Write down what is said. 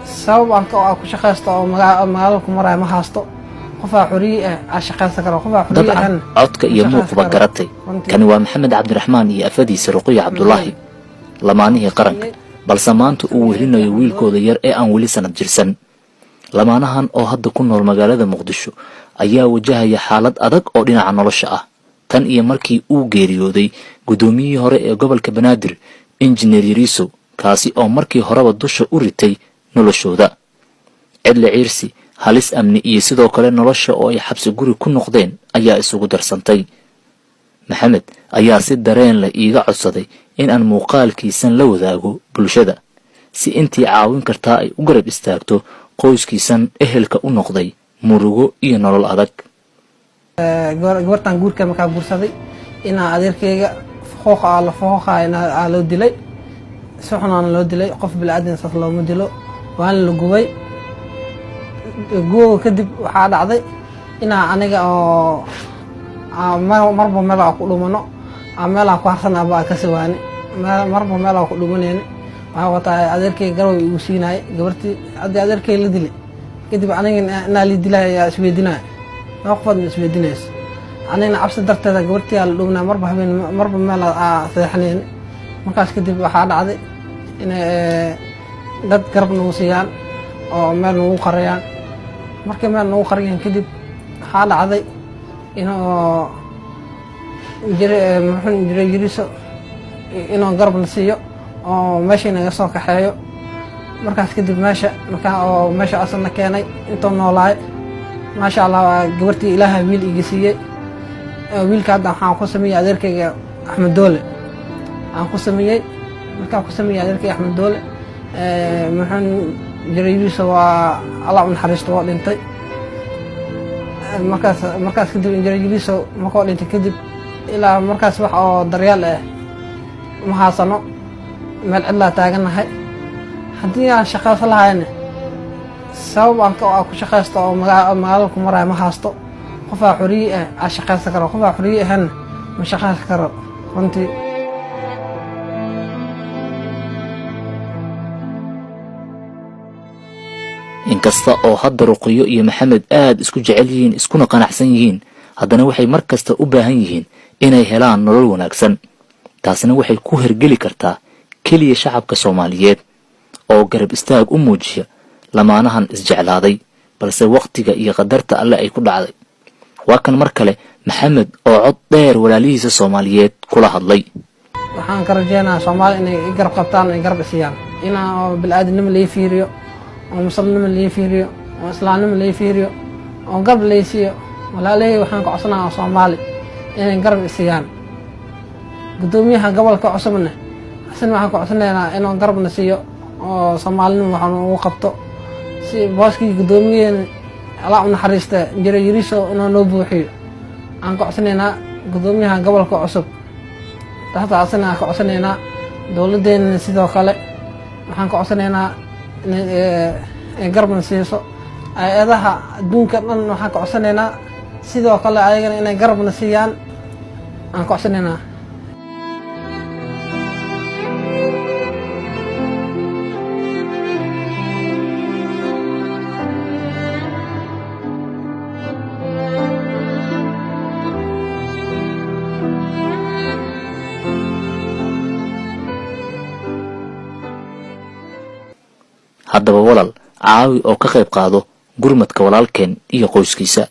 Sabab aan ku shaqaysto oo magaalada ku maraya ma haysto. Qofaa xoriye ah aa shaqaysan karo, qofaa xoriye Dabcan ahan codka iyo ma shaqaysan muuqba karo. Garatay. Runtii. Kani waa Maxamed Cabdiraxmaan iyo afadiisa Ruqiya Cabdulaahi, lamaanihii qaranka, balse maanta uu wehelinayo wiilkooda yar ee aan weli sanad jirsan. Lamaanahan oo hadda ku nool magaalada Muqdisho ayaa wajahaya xaalad adag oo dhinaca nolosha ah tan iyo markii uu geeriyooday guddoomiyihii hore ee gobolka Banaadir, Injineer Yariisow, kaasi oo markii horeba dusha u ritay noloshooda cidle ciirsi, halis amni iyo sidoo kale nolosha oo ay xabsi guri ku noqdeen ayaa isugu darsantay. Maxamed ayaa si dareen leh iiga codsaday in aan muuqaalkiisan la wadaago bulshada, si intii caawin kartaa ay u garab istaagto qoyskiisan ehelka u noqday murugo iyo nolol adag. Gabartan guurka markaa guursaday, inaa adeerkeyga fuquuqa aa la fuquuqa aa loo dilay, si xunaana loo dilay. Qof bini'aadan saas looma dilo, waana la gubay. Gubowga kadib waxaa dhacday inaa aniga oo marba meel aa ku dhumano, meel aan ku harsan aba aa ka sawaani, marba meel aa ku dhumanayni. Waxaa wataa adeerkeyga garow igu siinaay gabartii. Haddii adeerkeyga la dilay kadib, aniga inaa lii dilaya yaa isweydiinaya? Laba qofood ma isweydiinayso. Anigana cabsi darteeda gabartii aa la dhuminaya, marba habeen marba meel aa seexanayni. Markaas kadib waxaa dhacday inay dad garab nagu siiyaan oo meel nagu qariyaan. Markay meel nagu qariyaan kadib, waxaa dhacday inuu muxuu jiray Yiriso inuu garab na siiyo oo meeshii naga soo kaxeeyo. Markaas kadib meesha markaa oo meesha asalna keenay, intuu noolaay, maasha Allah, gabartii Ilaaha wiil iga siiyey. Wiilka hadda waxaan ku sameeyey adeerkayga Axmed Doole aan ku sameeyey. Markaan ku sameeyey adeerkayga Axmed Doole, muxuu jiray, Yiriso waa Allah u naxariisto, waa dhintay. Markaas kadib injineer Yiriso markuu dhintay kadib, ilaa markaas wax oo daryeel ah ma haasano, meel cidlaa taagannahay. Haddii aan shaqaysan lahayna, sabab aan ku shaqaysto oo magaalada ku maraya ma haysto. Qofaa xoriye ah aa shaqaysan karo, qofaa xoriye ahanna ma shaqaysan karo runtii. Inkasta oo hadda Ruqiyo iyo Maxamed aad isku jecel yihiin, iskuna qanacsan yihiin, haddana waxay mar kasta u baahan yihiin inay helaan nolol wanaagsan. Taasna waxay ku hergeli kartaa keliya shacabka Soomaaliyeed oo garab istaag u muujiya lamaanahan isjeclaaday, balse wakhtiga iyo qadarta Alle ay ku dhacday. Waa kan mar kale Maxamed oo cod dheer walaalihiisa Soomaaliyeed kula hadlay. Waxaan ka rajeynayaa Soomaali inay i garab qabtaan, ay garab isiiyaan, inaa oo bini'aadanimo lai fiiriyo, oo muslimnimo lai fiiriyo, oo islaamnimo lai fiiriyo, oo garab lai siiyo. Walaalahey waxaan ka codsanayaa Soomaali inay garab isiiyaan. Guddoomiyaha gobolka cusubna asina waxaan ka codsanaynaa inuu garabna siiyo oo soomaalinimo waxaan ugu qabto, si booskii guddoomiyaheena, Allah u naxariista, Injineer Yiriso, inuu noo buuxiyo aan ka codsanaynaa guddoomiyaha gobolka cusub. Taasa asina aan ka codsanaynaa. Dowladdeena sidoo kale waxaan ka codsanaynaa inay garabna siiso. Hay-adaha adduunka dhan waxaan ka codsanaynaa sidoo kale ayagana inay garabna siiyaan aan ka codsanaynaa. Haddaba walaal, caawi oo ka qayb qaado gurmadka walaalkeen iyo qoyskiisa.